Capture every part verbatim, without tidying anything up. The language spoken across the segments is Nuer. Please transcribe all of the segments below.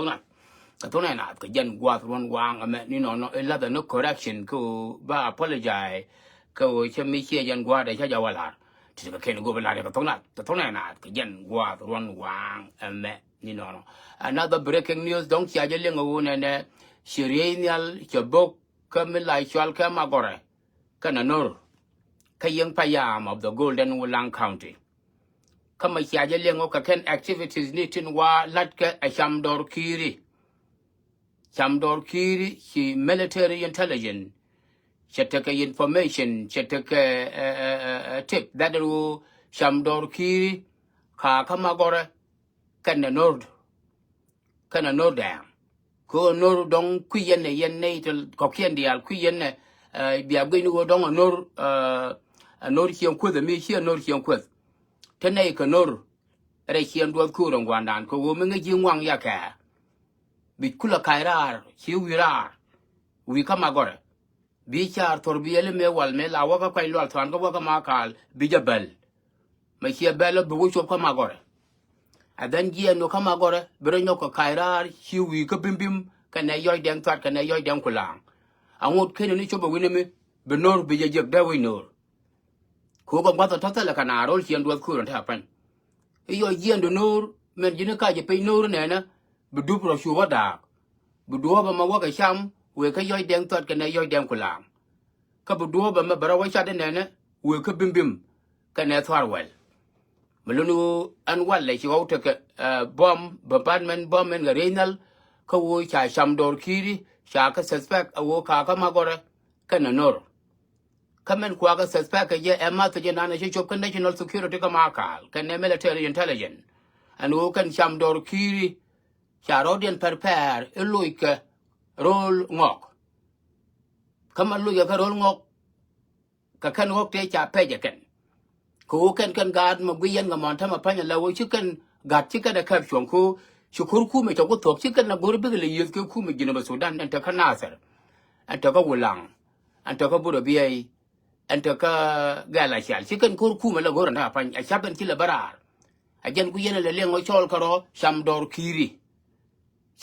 Thok nath, kɛ thok nɛ naath kɛ jɛn guath ruɔn waŋ ɛmɛ ni nɔnɔ ɛ lathɛ ni correction kɛ ɣöö ba apologize kɛ ɣöö cɛ mi ciɛ jɛn gua̱a̱r dɛ ca jɛ wä la̱r. Ti kɛ kɛn go̱o̱p ɛ la̱r kɛ thok nath, kɛ thok nɛ naath kɛ jɛn gua̱a̱th ruɔn waŋ ɛmɛ ni nɔnɔ. Another breaking news dɔ̱ŋ cia jɛ liŋ ɛ ɣöö nɛnɛ ci riey nhial cɛ bok kä mi la cual kɛ Magɔrɛ kɛnɛ Nor kä Yiëŋ Payam of the Golden Wulaŋ County. Kä mɛ cia jɛ liɛŋ ɔ kɛ kɛn activities ni tin wa la̱tkɛ ɛ Cam Dɔr Ki̱i̱ri. Cam Dɔr Ki̱i̱ri ci military intelligence cɛ tekɛ information, cɛ tekɛ, eh, eh, eh, eh, tip that ru Cam Dɔr Ki̱i̱ri ka kä Magɔrɛ kɛnɛ Nor, kɛnɛ Nor dɛɛŋ. Kɛ ɣöö Nor dɔ̱ŋ kui̱ yɛn ɛ yɛn nɛy ti kɔ̱kiɛn diaal kui̱ yɛn ɛ, eh, bia guic ni ɣöö dɔ̱ŋ ɛ Nor, eh, ɛ Nor Cieŋ Kuoth ɛ mi ci ɛ Nor Cieŋ Kuoth. Te nɛy kɛ Nor rɛy ciɛn duɔth ko̱o̱r ɛn gua̱ndan kɛ ɣöö mi ŋäc ji̱ ŋuaŋ yakɛ. Bi̱c kulɛ ka̱c raar ci wi̱i̱ raar wi̱i̱ kä Magɔrɛ. Bi caar thor bi yɛli mëë wal mëë la wäkä kuany lual thuan kä wäkä ma kaal bi jɛ bäl. Mɛ ciɛ bɛl bi wä cop kä Magɔrɛ. Ɛ dhɛn jiɛɛn nu kä Magɔrɛ bi rɔ nyɔk kɛ ka̱c raar ci wi̱i̱ kä Bimbim kɛnɛ Yɔc Dɛŋ Thuat kɛnɛ Yɔc Dɛŋ Kulaŋ. Aŋot kenɛ ni cop ɛ wi̱n ɛmi bi Nor bi jɛ jiɛk dee wi̱c Nor. Kɛ ɣöö kɛ gua̱th ɛ tɔ̱ thilɛ kɛ naar ro̱l ciɛn duɔth ko̱o̱r ɛn te a pɛny. I̱ yɔc jiɛɛn di Nor mɛn ji̱n i̱ kac ɛ piny Nor nɛnɛ bi dup rɔ cup ɛ daak. Bi duɔ̱ɔ̱p ɛmɛ wäkɛ Cam wëë kä Yɔc Dɛŋ Thuat kɛnɛ Yɔc Dɛŋ Kulaŋ. Kä bi duɔ̱ɔ̱p ɛmɛ bɛ rɔ wä cat inɛnɛ wëë kä Bimbim kɛnɛ Thuar Wɛl. Mi luni ɣöö ɛn walɛ ci ɣɔw tekɛ, eh, bomb, bombardment bomb ɛn kɛ riey nhial kä ɣöö ca Cam Dɔr Ki̱i̱ri ca kɛ suspect ɛ ɣöö ka kä Magɔrɛ kɛnɛ Nor. Kä mɛn kuakä suspect kɛ jɛ ɛ math jɛ nanɛ ci cop kä national security kä ma kaal kɛnɛ military intelligence. Ɛn ɣöö kɛn Cam Dɔr Ki̱i̱ri ca rɔ̱diɛn prepare i̱ loc kɛ ro̱l ŋɔk. Kä ma loc kɛ kɛ ro̱l ŋɔk kɛ kɛn ɣɔ̱k tëë ca pɛc ɛ kɛn. Kɛ ɣöö kɛn kɛn gaat mɛ guic yɛn kɛ mɔn tämɛ pa̱ny ala ɣöö ci kɛn gat ci kɛn ɛ kɛp cuɔ̱ŋ kɛ ɣöö ci ko̱r kumɛ cɛ ku thuɔ̱k ci kɛn ɛ go̱r bikɛ lɛ yiëth kɛ kumɛ Jinub Sudan ɛn te kä Nathir, ɛn te kä Wulaŋ, ɛn te kä Burɛ Biɛy, ɛn te kä Gɛl Acial. Ci kɛn ko̱r kumɛ lɛ go̱r ɛn te a pa̱ny ɛ ca̱p ɛn ci lɛ bä raar. Ɛ jɛn ku yɛn ɛ lɛ liɛŋ ɔ cɔɔl kärɔ̱ Cam Dɔr Ki̱i̱ri.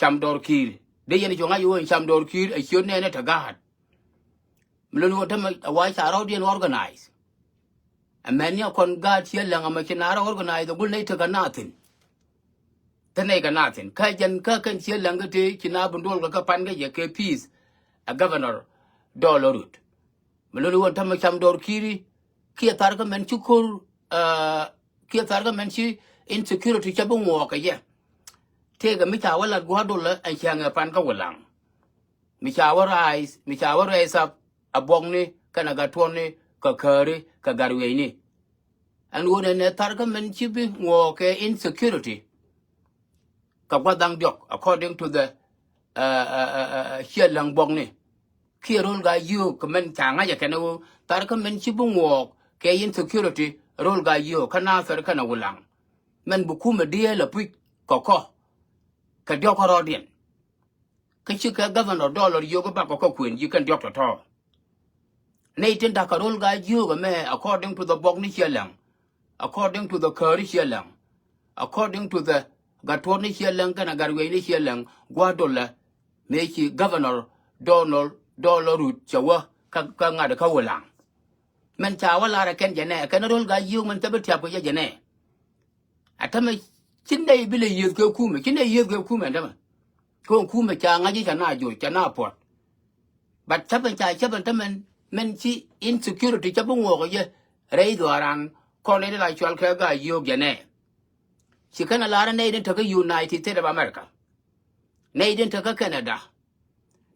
Cam Dɔr Ki̱i̱ri dee yɛn cuɔ̱ŋ a ci ɣöö ɛn Cam Dɔr Ki̱i̱ri ɛ ciöt nɛɛnɛ te gaat. Mi luni ɣöö tämɛ a wa ca rɔ̱diɛn organize. Ɛ mɛn ni a kɔn gaat ciɛ läŋ amɛ ci naar organize a gul nɛy tekɛ nathin. Te nɛy kɛ nathin kä jɛn kä kɛn ciɛ läŋ kä tëë ci naar bi duɔl kɛ kä pan kä jɛ kɛ peace. Ɛ governor Dɔl Rut. Mi luni ɣöö tämɛ Cam Dɔr Ki̱i̱ri kiɛ thar kä mɛn ci ko̱r, eh, kiɛ thar kä mɛn ci insecurity cä bi ŋuɔɔk kɛ jɛ. Tëëkɛ mi ca wä lat gua̱a̱r dolä ɛn cäŋ ɛ pan kä Wulaŋ. Mi ca wä rise, mi ca wä rise up a buɔkni kɛnɛ gat tuɔrni kɛ kääri kɛ gat wieyni. Ɛn ɣöö nɛnɛ thar kä mɛn ci bi ŋuɔɔk kɛ insecurity. Kɛ gua̱th da̱ŋ diɔ̱k according to the, uh, uh, uh, uh, ciɛ läŋ buɔkni. Kiɛ ro̱l gaa yio̱o̱k kɛ mɛn ca ŋa̱c ɛ kɛn ɣöö thar kä mɛn ci bi ŋuɔɔk kɛ insecurity ro̱l gaa yio̱o̱k kä Nathir kɛnɛ Wulaŋ. Mɛn bi kumɛ dieel a puc kɛ kɔ kɛ diɔ̱k kä rɔ̱diɛn. Kä cikɛ governor Dɔl Rut yio̱o̱k bakɔ kä kuën ji̱ kɛn diɔ̱k tɔ̱tɔ̱. Nɛy tin da̱k kɛ ro̱l gaa yio̱o̱k ɛmɛ according to the buɔkni ciɛ läŋ, according to the kääri ciɛ läŋ, according to the gat tuɔrni ciɛ läŋ kɛnɛ gat wieyni ciɛ läŋ gua̱a̱r dolä. Mëë ci governor Donald Dɔl Rut cɛ wä kä, kä ŋa̱t kä Wulaŋ. Mɛn ca wä lar ɛ kɛn jɛ nɛ ɛ kɛn ro̱l gaa yio̱o̱k mɛn thäp bi tiap kɛ jɛ jɛ nɛ. A tämɛ ci nɛy bi lɛ yiëth kɛ kumɛ, ci nɛy yiëth kɛ kumɛ ɛn tämɛ. Kɛ ɣöö kumɛ ca ŋa̱c i̱ ca na joc ca na puɔt. But cäpɛn ca cäpɛn tämɛn mɛn ci insecurity cä bi ŋuɔɔk ɛ jɛ rɛy dhɔaaran kɔn rɛy la cual kɛ gaa yio̱o̱k jɛ nɛ. Ci kɛn a lar nɛy din tekä United States of America. Nɛy din tekä Canada.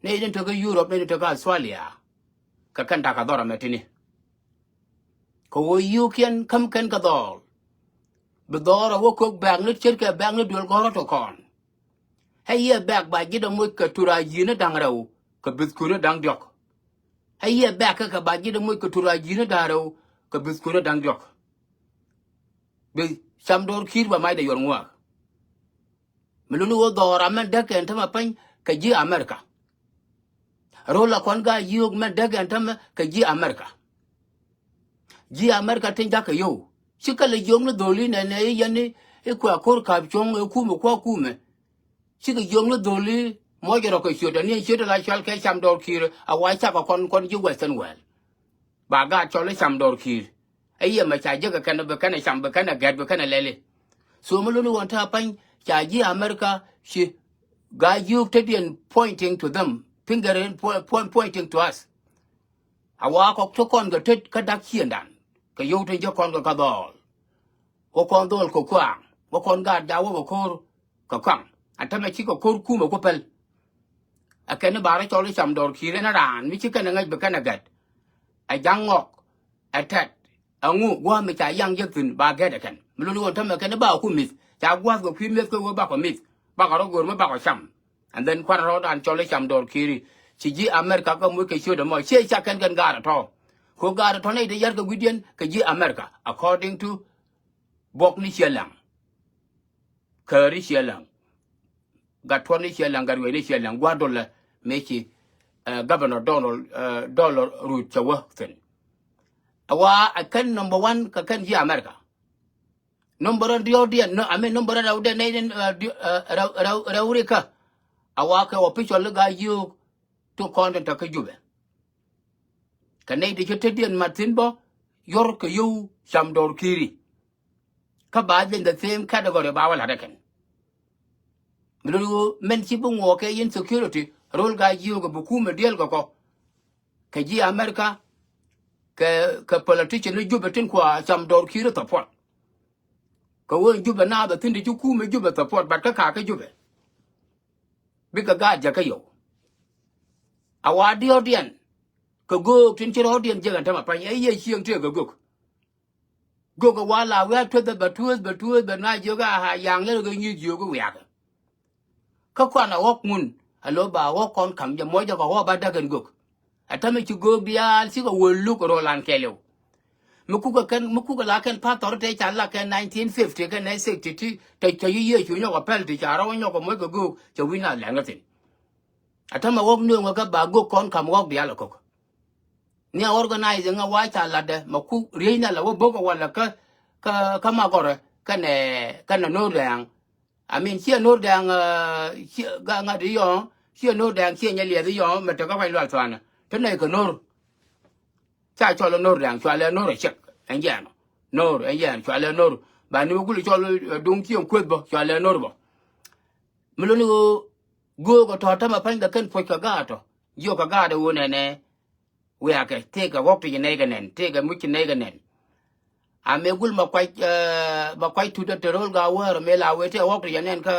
Nɛy din tekä Europe, nɛy din tekä Australia. Kɛ kɛn da̱k a dhɔr ɛmɛ tini. Kɛ ɣöö yio̱o̱kiɛn käm kɛn kɛ dhɔɔl. Bi dhɔɔr a wä kök bɛ̈k ni ce̱tkɛ bɛ̈k ni duël gɔ̱rä tɔ kɔn. Ɛ yiɛ bɛ̈k ba ji̱t ɛ moc kɛ turaji̱ni da̱ŋ rɛw kɛ bithkuni da̱ŋ diɔ̱k. Ɛ yiɛ bɛ̈k kä kɛ ba ji̱t ɛ moc kɛ turaji̱ni da̱ŋ rɛw kɛ bithkuni da̱ŋ diɔ̱k. Bi Cam Dɔr Ki̱i̱r ba macdɛ yuɔr ŋuak. Mi luni ɣöö dhɔɔra mɛn däk kɛn tämɛ pɛny kɛ ji̱ America. Ro̱l a kɔn gaa yio̱o̱k mɛn däk kɛn tämɛ kɛ ji̱ America. Ji̱ America tin jakä yio̱w ci kɛ lɛ yio̱o̱k ni dho̱li nɛnɛ i̱ yɛn i̱ kua ko̱r ka̱p cuɔ̱ŋ i̱ kumɛ kua kumɛ. Cikɛ jiök ni dholi mɔ jɛ rɔ kɛ ciötdä ni ciötdä la cɔal kɛ Cam Dɔɔr Kiir a wa cakɔ kɔn kɔn ji̱ Western world. Ba gaat cɔl i̱ Cam Dɔɔr Kiir. Ɛ yɛ mɛ ca jek ɛ kɛn bi kɛn ɛ cam bi kɛn ɛ gɛt bi kɛn ɛ lɛli. So mi luni ɣɔn te a pany ca ji̱ America ci gaa jiök tetdiɛn pointing to them, finger in po- point pointing to us. A wa kɔk te kɔn kɛ tet kä dak ciëndan kɛ yio̱w te jek kɔn kɛ kä dhɔɔl. Wä kɔn dhɔɔl kɛ kuaŋ wä kɔn gaat ja wä kɛ ko̱r kɛ kuaŋ. A tämɛ cikɛ ko̱r kumɛ ku päl. Ɛ kɛn i̱ ba rɔ cɔl i̱ Cam Dɔɔr Kiir ɛn raan mi ci kɛn ɛ ŋäc bi kɛn ɛ gɛt. Ɛ ja̱ŋ ŋɔk ɛ tɛt. Ɛŋu gua̱a̱th mi ca yaŋ jek thi̱n ba gɛt ɛ kɛn mi luni ɣɔn tämɛ kɛn i̱ ba ku mi̱th ca gua̱a̱th kɛ kui̱ mi̱eth kɛ wee bakɔ mi̱th bakɔ rɔ go̱o̱r mi bakɔ cam. And then kuan rɔɔdan cɔl i̱ Cam Dɔɔr Kiir i̱ ci ji̱ America kä muc kɛ ciötdä mɔ ciɛ ca kɛn kɛn gaat ɛ tɔ̱. Kɛ gaat ɛ tɔ̱ nɛy te yar kɛ wi̱cdiɛn kɛ ji̱ America according to buɔk ni ciɛ laŋ. Kääri ciɛ laŋ. Gat tuɔt ni ciɛ laŋ gat wiɛc ni ciɛ laŋ gua̱a̱r dolɛ mëë ci eh, Governor Donald eh, Dollar Ruth cɛ wä thi̱n. A wa a kɛn number one kɛ kɛn ji̱ America. Number one diɔ̱ɔ̱kdiɛn no, I mean number one rɛwdiɛn nɛy ni eh, di- eh, rɛw rɛw rɛw rikä. A wa kɛ official ni gaa yio̱o̱k ti kɔn tin te kä Jubɛ. Kɛ nɛy ti ci tetdiɛn mat thi̱n bä yɔr kɛ yio̱w Cam Dɔɔr Kiir i̱. Kä ba jɛ in the same category ba wä la̱t ɛ kɛn. Mi luni ɣöö mɛn ci bi ŋuɔɔk kɛ insecurity ro̱l gaa yio̱o̱k ɛ bi kumɛ diɛl kɛ kɔ. Kɛ ji̱ America kɛ kɛ politician ni Jubɛ tin kua Cam Dɔɔr Kiir i̱ support. Kɛ ɣöö in Jubɛ naath ɛ thi̱n ti ci kumɛ Jubɛ support but kä ka̱a̱kä Jubɛ. Bikɛ gaat jakä yio̱w. A wa diɔ̱ɔ̱kdiɛn kɛ göök tin ci rɔɔdiɛn jiäk ɛn tämɛ pa̱ny ɛ yiëë cieŋ tëëk kɛ göök. Göök ɛ wa la wiaa tueth bɛ tueth bɛ tueth bɛ na jiök a ha yaŋ lɛl kɛ nyieth jiök i̱ wiakɛ. Kä kɔn a ɣɔ̱k ŋun a lo̱ ba ɣɔ̱k kɔn ka̱m jɛ muɔcdɛ kɛ ɣɔ̱k ba da̱k ɛn göök. A tämɛ ci göök diaal cikɛ wä luk ro̱o̱lan kɛɛliw. Mi kukɛ kɛn mi kukɛ la kɛn path thɔr te ca la kɛn nineteen fifty kɛn nine sixty ti te cä yi Yecu nyɔk a pɛl ti ca rɔw nyɔk a moc kɛ göök cɛ wi̱c na lɛŋ kä thi̱n. A tämɛ ɣɔk nööŋä kä ba göök kɔn ka̱m ɣɔk diaal a kök. Ni a organizing a wa ca latdɛ ma ku riey na la wä bok a wala kä kä kä ma gɔrɛ kɛnɛ kɛnɛ no̱r dɛŋ. I mean ciɛ no̱r dɛŋ ciɛ ga ŋa̱t i̱ yɔ̱ɔ̱ŋ ciɛ no̱r dɛŋ ciɛ nyɛ liɛth i̱ yɔ̱ɔ̱ŋ mɛ tekä kuany lual thuanɛ te nɛy kɛ no̱r. Ca cɔl no̱r dɛŋ cua lɛ no̱r a cɛk ɛn jɛɛn no̱r ɛn jɛɛn cua lɛ no̱r. Ba ni wä gul cɔl duŋ ciɛ kueth bä cua lɛ no̱r bä. Mi luni ɣöö göök ɔ tɔ̱ tämɛ pa̱ny kɛ kɛn puɔ̱c kɛ gaat tɔ̱ jiök kɛ gaat ɛ ɣöö nɛnɛ. Wiakɛ tëëkɛ ɣɔ̱k ti ci nɛy kɛ nɛn tëëkɛ muc ci nɛy kɛ nɛn. A mëë gul ma kuac ma kuac tutdä te ro̱l gaa wäär mëë la wee tëë ɣɔ̱k ti ci nɛn kä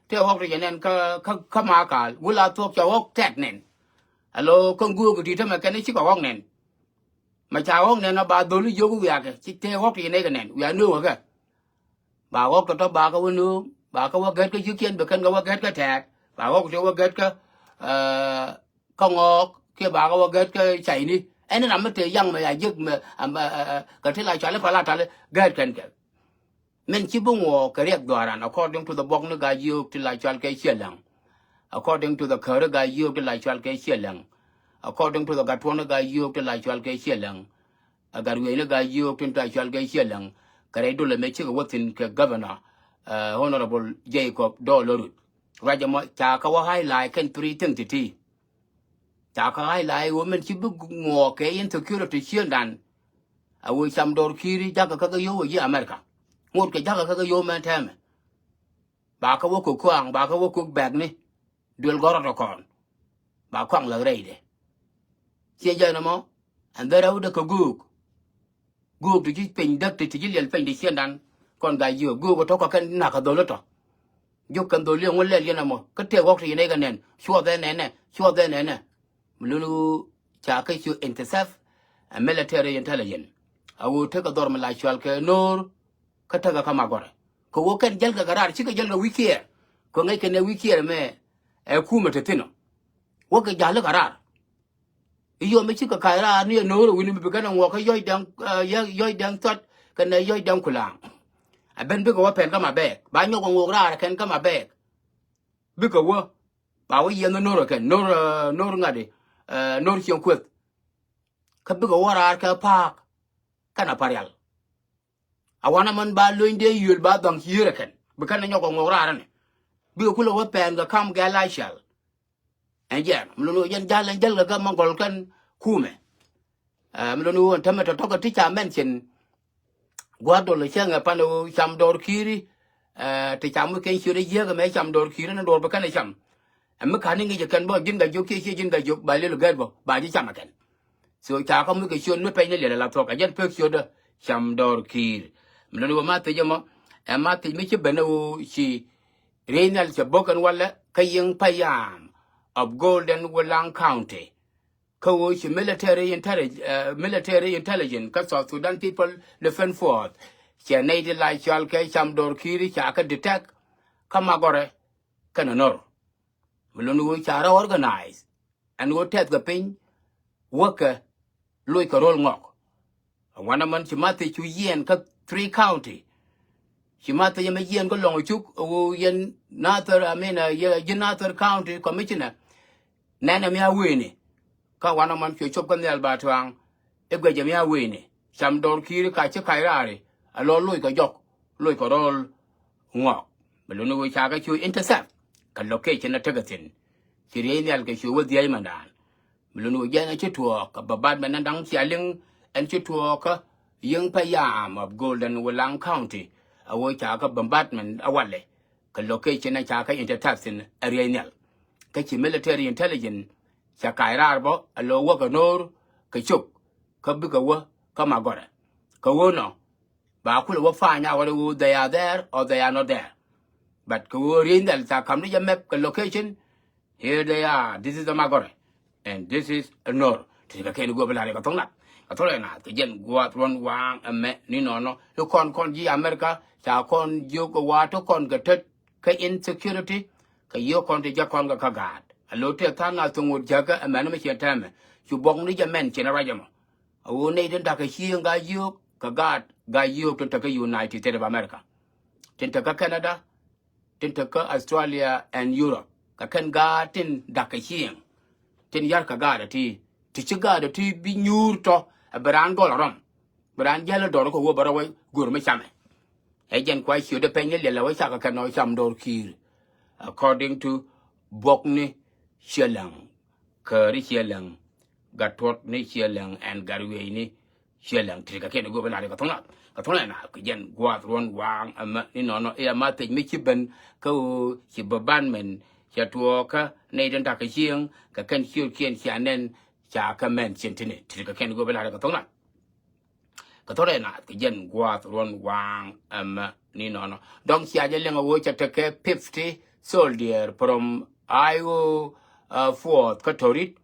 tëë ɣɔ̱k ti ci nɛn kä kä kä ma kaal gul a thuɔ̱k ca ɣɔ̱k tɛt nɛn. Alo kä göök ti tämɛ kɛn i̱ cikɛ ɣɔ̱k nɛn. Ma ca ɣɔ̱k nɛn a ba dholi jiök wiakɛ ci tëë ɣɔ̱k ti ci nɛy kɛ nɛn wiak nööŋä kɛ. Ba ɣɔ̱k tɔ̱tɔ̱ ba kä wä nööŋ ba kä wä gɛt kä ji̱kiɛn bi kɛn kä wä gɛt kä tɛɛt ba ɣɔ̱k tɔ̱ wä gɛt kä kä ŋɔɔk kiɛ ba kä wä gɛt kä caini. Ɛn ram mi te yaŋ mɛ ya jiäk mɛ kɛ ti la cuali pala tali gɛt kɛn kɛ. Min ci bi ŋuɔɔk kɛ riɛk dhuaran according to the buɔk ni gaa jiök ti la cual kɛ ciɛ läŋ. According to the käri gaa jiök ti la cual kɛ ciɛ läŋ. According to the gat tuɔni gaa jiök ti la cual kɛ ciɛ läŋ. A gat wieyni gaa jiök tin ta cual kɛ ciɛ läŋ. Kɛ rɛy dolɛ mɛ cikɛ wä thin kɛ governor Honorable Jacob Dolorut. Ruac ɛmɔ ca kä wä highlight kɛn three thing ti̱ti̱. Ca kä highlight wä min ci bi ŋuɔɔk kɛ insecurity ciëndan. A wee cam dɔr ki̱i̱ri jakä kä kɛ yio̱w a yi America. Ŋot kɛ jakä kä kɛ yio̱w mɛn tɛmɛ. Ba kä wä kök kuaŋ ba kä wä kök bɛkni. Duel gɔrɔ tɔ kɔn ba kuaŋ lak rɛydɛ. Ciɛ jɛn ɛmɔ ɛn dhɛrɛ wä dee kä göök. Göök ti ci piny däk ti ti ci liɛl piny ti ciɛndan. Kɔn ga jiök göök ɛ tɔ̱ kɔ kɛn nak kä dhol ɛ tɔ. Jiök kɛn dhol yɛ ŋun lɛl yɛn ɛmɔ kä tëë ɣɔk ti yɛn ɛ kɛ nɛn cuɔth ɛ nɛnɛ cuɔth ɛ nɛnɛ. Mi luni ɣöö ca kä ci intisɛf ɛ military intelligence. A ɣöö tekɛ dhɔr mi la cual kɛ no̱o̱r. Kä tekɛ kä magɔrɛ kɛ ɣöö kɛn jäl kɛ kɛ raar cikɛ jäl kɛ wi̱i̱ kiɛɛr. Kɛ ŋäc kɛn ɛ wi̱i̱ kiɛɛr mɛ ɛ kumɛ te thi̱n ɔ. Wä kɛ ja̱l kɛ raar. I̱ yom mi cikɛ ka̱c raar ni ɛ no̱o̱r ɛ wi̱ni mi bi kɛn ɛ ŋuɔk kä yɔc dɛŋ yɔc dɛŋ thuat kɛn ɛ yɔc dɛŋ kulaŋ. Ɛ ben bikɛ wä pɛl kä ma bɛɛk ba nyɔk ɛ ŋuɔk raar kɛn kä ma bɛɛk. Bikɛ wä ba wä yiɛn no̱r ɛ kɛn no̱r no̱r ŋa̱t i̱ no̱r cieŋ kueth. Kä bikɛ wä raar kɛ pa̱a̱k kɛn a parial. A wanɛ mɛn ba lo̱ny dee yöl ba dhɔ̱ŋ ci yierɛ kɛn bi kɛn a nyɔk kɛ ŋuɔk raar ɛnɛ. Bikɛ kulɛ wä pɛn kɛ kam gɛl a cɛl. Ɛn jɛn mi luni wä jɛn jal ɛn jäl kɛ kɛ mɛ gɔl kɛn kumɛ. Ɛ, mi luni wä ɛn tämɛ tɔtɔkɛ ti ca mɛn cin. Gua̱a̱r dol cäŋ ɛ pan ɛ wä cam dɔɔr ki̱i̱ri. Ɛ, ti cam wi̱c kɛn ciöt ɛ jiäk ɛmɛ cam dɔɔr ki̱i̱ri ni dɔɔr bɛ kɛn ɛ cam. Ɛ mi ka̱n ni ŋi̱c ɛ kɛn bä ji̱n ka jiök kiɛ ciɛ ji̱n ka jiök ba lel gɛt bä ba ji̱ cam ɛ kɛn. So ca kä muc kɛ ciöt mi pɛny ni liɛl ala thuɔ̱k ɛ jɛn pek ciötdä cam dɔɔr ki̱i̱r. Mi luni wä ma thiec ɛmɔ ɛ ma thiec mi ci ben ɛ wä ci riey nhial cɛ bo̱k ɛn walɛ kä yiŋ payam of Golden Wulaŋ County. Kä wä ci military intellig-, ɛ, military intelligence kä South Sudan People Defense Force cɛ nɛy ti la cɔal kɛ cam dɔɔr ki̱i̱ri ca kä detect kä Magɔrɛ kɛnɛ Nor. Mi luni wä ca rɔ organize ɛn wä tɛth kɛ piny wäkɛ loc kɛ ro̱l ŋɔk. Wanɛ mɛn ci ma thiec cu yiɛn kä three county. Ci ma thiec ɛmɛ yiɛn kä lɔŋ cuk ɛ wä yɛn Nathir, I mean, ɛ, yɛ, ji̱ Nathir County Commissioner. Nɛnɛ mi a wëëni kä wanɛ mɛn cuɛ cop kä nhial ba tuaŋ. I̱ guɛcɛ mi a wëëni cam dɔɔr ki̱i̱ri ka ci kac raari a lɔ loc kɛ jɔk loc kɛ ro̱l ŋɔk. Mi luni wä ca kɛ cu intercept kɛ location ɛ tekɛ thi̱n. Ci riey nhial kɛ cu wä dhiec mɛndan. Mi luni wä jɛn ɛ ci tuɔɔk kɛ bombardment ɛn da̱ŋ cia liŋ ɛn ci tuɔɔk kä yiŋ payam of Golden Wulaŋ County. A wä ca kɛ bombardment a walɛ kɛ location ɛ ca kɛ intercept thi̱n ɛ riey nhial. Kä ci military intelligence ca kac raar bä a lo̱ wäkɛ Nor kɛ cop kä bikɛ wä kä Magɔrɛ. Kɛ wä nɔ ba kulɛ wä find out whether they are there or they are not there. But kɛ wä riey nhial ca kam ni jɛ map kɛ location. Here they are. This is the Magɔrɛ. And this is a Nor. Ti kɛ kɛn guɔ bi la ri kɛ thok nat kɛ thok lɛ naath kɛ jɛn guath ruɔn waŋ ɛmɛ ni nɔnɔ. Ti kɔn kɔn ji̱ America ca kɔn jiök kɛ wa̱a̱ ti kɔn kɛ tet kä insecurity. Kɛ yiök kɔn ti jɛ kɔn kɛ kä gaat a lo̱ tëë tha̱a̱ŋ a thoŋ wot jäkä ɛmɛn mi ciɛ tɛmɛ. Cu buɔk ni jɛ mɛn ciɛ ni ruac ɛmɔ. A ɣöö nɛy tin ta̱kä cieŋ ga yio̱o̱k kɛ gaat ga yio̱o̱k tin tekä United States of America, tin tekä Canada, tin tekä Australia and Europe. Kɛ kɛn gaat tin da̱kä cieŋ tin yarkä gaat ɛ ti ti ci gaat ɛ ti bi nyuur tɔ. Ɛ bi raan gɔl ɛ rɔm bi raan jäl ɛ dɔr kɛ wä bä rɔ wä go̱r mi camɛ. Ɛ jɛn kua ciötdä pɛny ni liɛl ɛ wä cakɛ kɛn ɔ cam dɔr ki̱i̱r. According to buɔk ni ciɛ läŋ, käri ciɛ läŋ, gat tuɔt ni ciɛ läŋ ɛn gat wiey ni ciɛ läŋ. Ti kɛ kɛn go̱o̱r bi la̱r kɛ thok naath kɛ thok naath kɛ jɛn gua̱a̱th ruɔ̱n waŋ ɛmɛ ni nɔnɔ i̱ ɛma thiec mi ci ben kä ɣöö ci bombardment cɛ tuɔɔkä nɛy tin ta̱kä cieŋ kɛ kɛn ciötkiɛn cia nɛn ca kɛ mɛn cin tini. Ti kɛ kɛn go̱o̱r bi la̱r kɛ thok naath kɛ thok naath kɛ jɛn gua̱a̱th ruɔ̱n waŋ ɛmɛ ni nɔnɔ. Dɔ̱ŋ cia jɛ liŋ a ɣöö cɛ tekɛ fifty soldier from I O, uh, Force kä Torit.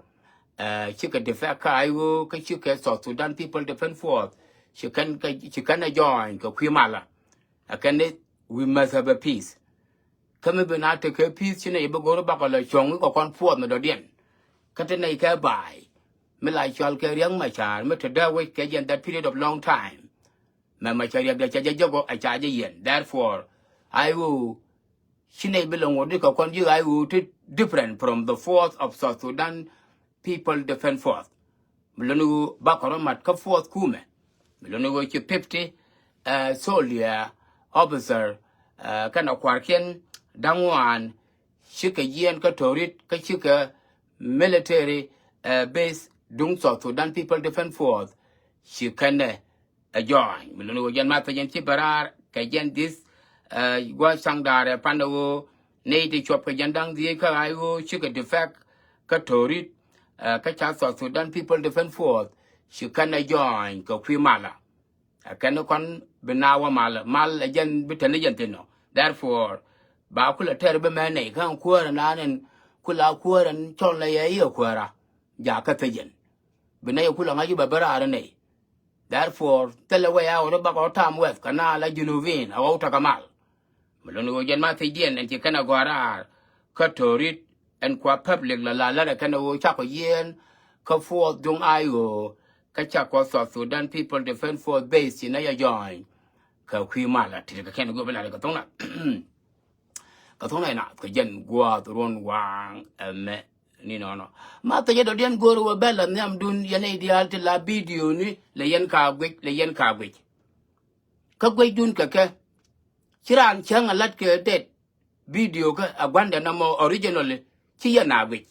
Ɛ, cikɛ defect kä I O kä cikɛ South Sudan People Defense Force. Ci kɛn kɛ, ci kɛn ɛ join kɛ kui̱ malä. Ɛ kɛn ni we must have a peace. Kä mi bi na tekɛ peace ci nɛy bi go̱r bakɔ lɛ cuɔ̱ŋ i̱ kɛ kɔn puɔth mi dɔ̱diɛn. Kä ti nɛy kɛ ba̱a̱y mi la cɔal kɛ Riɛk Macar mi te dee wec kɛ jɛn that period of long time. Mɛ Macar Riɛk dee ca jɛ jɛ gɔ a ca jɛ yɛn. Therefore I O ci nɛy bi lɛ ŋuɔ̱t di kɛ kɔn ji̱ I O ti different from the Force of South Sudan People Defense Force. Mi luni ɣöö bakɔ rɔ mat kä force kumɛ. Mi luni ɣöö ci fifty, uh, soldier officer, uh, kɛnɛ kua̱rkiɛn da̱ŋ ŋuan cikɛ jiɛɛn kä Torit kä cikɛ military, uh, base duŋ South Sudan People Defense Force. Ci kɛnɛ ɛ join. Mi luni ɣöö jɛn ma thecɛn ci bɛ raar kɛ jɛn this, uh, gua̱a̱th caŋ da̱a̱rɛ pan ɣöö nɛy ti cuɔp kɛ jɛn da̱ŋ dhieec kä I O cikɛ defect kä Torit, uh, kä ca South Sudan People Defense Force ci kɛn ɛ join kɛ kui̱ malä. Ɛ kɛn kɔn bi na wä mal, mal ɛ jɛn bi tɛn ni jɛn thin nɔ. Therefore ba kulɛ tɛr bi mɛ nɛy kä kuäärä naan ɛn kula kuäärä ɛn cɔl nɛ yɛ i̱ ɛ kuäärä. Ja kä thecɛn bi nɛy ɛ kulɛ ŋa̱c i̱ bɛ bi raar ɛ nɛy. Therefore thilɛ way out bakɔ tam wɛth kɛ na la Junubin a ɣɔw takä mal. Mi luni ɣöö jɛn ma thiecdiɛn ɛn ci kɛn a gɔ̱a̱r raar kä Torit ɛn kua public la la lärɛ kɛn ɛ ɣöö cakɔ yiɛɛn kä force duŋ I O kä cakɔ South Sudan People Defense Force base ci nɛ yɛ join. Kɛ kui̱ mal a tit kɛ kɛn go̱o̱r bi lat kɛ thoŋ na. Kɛ thoŋ na inaath kɛ jɛn gua̱a̱th ruɔ̱n waŋ ɛmɛ ni nɔnɔ. Ma thecɛ dɔ̱diɛn go̱o̱r wä bɛ la nhiamdun yɛn i̱ diaal ti la bidioni lɛ yɛn ka guic lɛ yɛn ka guic. Kä guecdun kɛ kɛ ci raan cäŋ a lat kɛ det. video kä a gua̱ndɛ nɔmɔ originally ci yɛ na guic.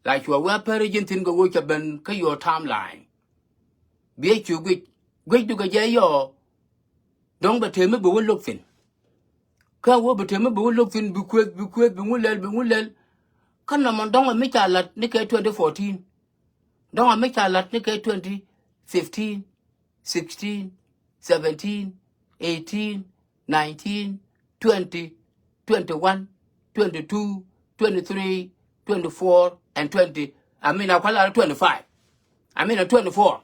La cua wee a pär ji̱n thi̱n kɛ ɣöö cɛ ben kä your timeline. Biɛ cu guic, guic dukɛ jɛ yɔɔ. Dɔ̱ŋ bɛ tëë mi bi wä lo̱k thi̱n. Kä wä bɛ tëë mi bi wä lo̱k thi̱n, bi kueth, bi kueth, bi ŋu lɛl, bi ŋu lɛl. Kä nɔmɔ dɔ̱ŋ ɛ mi ca la̱t ni kɛ twenty fourteen. Dɔ̱ŋ ɛ mi ca la̱t ni kɛ twenty fifteen, sixteen, seventeen, eighteen, nineteen, twenty, twenty-one, twenty-two, twenty-three, twenty-four, and twenty. I mean, a kual a twenty-five. I mean, a twenty-four.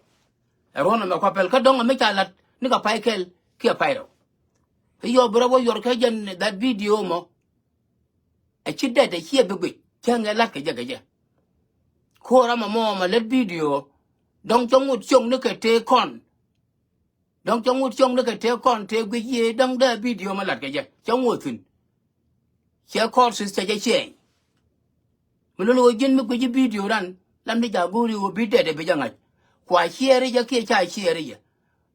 Ɛ ruɔ̱n ɛmɛ kua pɛl kä dɔ̱ŋ ɛ mi ca la̱t ni kɛ pay kɛl kiɛ pay rɛw. I̱ yɔɔ bi rɔ wä yuɔr kɛ jɛn that video mɔ. Ɛ ci dɛt ɛ ciɛ bi guic cäŋ ɛ la̱t kɛ jɛ kɛ jɛ. Ko̱r amɛ mɔ mɛ lät video. Dɔ̱ŋ cä ŋut cioŋ ni kɛ tëë kɔn. Dɔ̱ŋ cä ŋut cioŋ ni kɛ tëë kɔn tëë guic yiëë dɔ̱ŋ dee video mɛ la̱t kɛ jɛ cä ŋut thi̱n. Cɛ courses cɛ jɛ ciɛɛny. Mi lol ɣöö ji̱n mi gui̱ci video ran lam ni ja̱ go̱o̱ri ɣöö bi dɛt ɛ bi jɛ ŋa̱c. Kua share jɛ kiɛ ca share jɛ.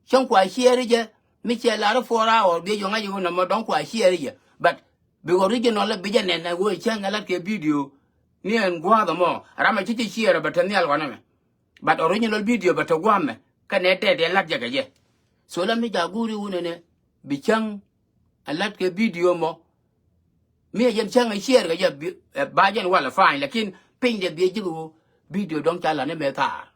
Cäŋ kua share jɛ mi cɛ lar four hour bi jɛ ŋa̱c ɣöö nɔmɔ dɔ̱ŋ kua share jɛ. But bi original bi jɛ nɛn ɛ ɣöö cäŋ ɛ lat kɛ video. Ni ɛn gua̱a̱th ɛmɔ ram ɛ ci ci share bɛ te nhial kɔn ɛmɛ. But original video bɛ te gua̱a̱mɛ kɛnɛ dɛt ɛ lat jɛ kɛ jɛ. So la mi ja̱ go̱o̱ri wun ɛnɛ bi cäŋ ɛ lat kɛ video mɔ. Mi ɛ jɛn cäŋ ɛ share kɛ jɛ bi, ɛ, ba jɛn walɛ fine, lakin piny dɛ bi ɛ ji̱k ɣöö video dɔ̱ŋ ca la̱t ni mɛ thaar.